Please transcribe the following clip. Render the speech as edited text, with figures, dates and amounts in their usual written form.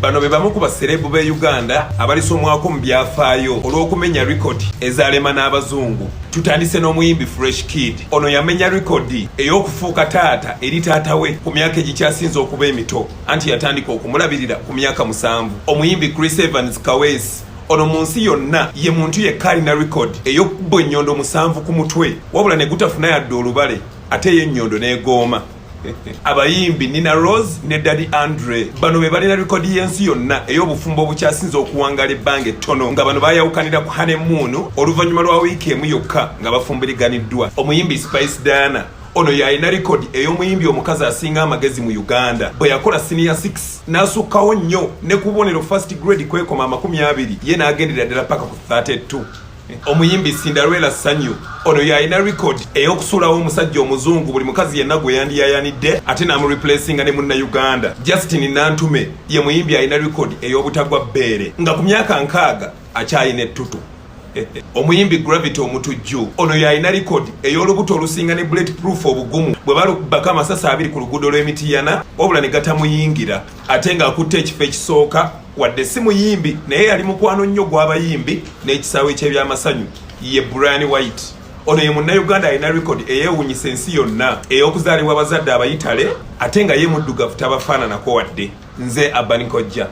Bano be bamu ku baserebu b'e Uganda abalisomwako mu byafaayo olw'okumenya rekodi ezaalema n'abazungu. Tutandise n'omuyimbi Fresh Kid. Ono yamenya rekodi ey'okufuuka taata eri taata we ku myaka egikyasinze okuba emito, anti yatandika okumulabirira ku myaka 7. Omuyimbi Chris Evans Kaweesi ono mu nsi yonna ye muntu yekka alina rekodi ey'okukubwa ennyondo 7 ku mutwe wabula ne gutafuna yadde olubale, ate ey'ennyondo n'egooma. Abayimbi Nina Rose ne Daddy Andre bano be balina rekodi y'ensi yonna ey'obufumbo obukyasinze okuwangaala ebbanga ettono, nga bano bayawukanira ku honeymoon oluvannyuma lwa wiiki emu yokka nga bafumbiriganiddwa. Omuyimbi Spice Diana ono y'alina rekodi ey'omuyimbi omukazi asinga amagezi mu Uganda, bwe yakola senior 6 n'asukkawo nnyo ne ku bubonero first grade kwekoma 20, ye n'agendera ddala paka ku 32. Omuyimbi Cinderella Sanyu ono y'alina rekodi ey'okusuulawo omusajja omuzungu buli mukazi yenna gwe yandiyayanidde, ate n'amureplacinga ne Munnayuganda. Justin Nantume ye muyimbi alina rekodi ey'obutagwa bbeere, nga ku myaka 60 akyalina ettutu. Omuyimbi Gravity Omutujju ono y'alina rekodi ey'olubuto olusinga ne bullet proof obugumu, bwe balukubako amasasi 20 ku luguudo lw'Emitiyana wabula ne gatamuyingira, ate ng'akutte ekifo ekisooka. Wadde si muyimbi, naye yali mukwano nnyo gw'abayimbi n'ekisaawe ky'ebyamasanyu, ye Brian White. Ono ye Munnayuganda alina rekodi eyeewuunyisa ensi yonna ey'okuzaalibwa abazadde Abayitale, ate nga ye muddugavu tabafaananako wadde. Nze Abanikojja.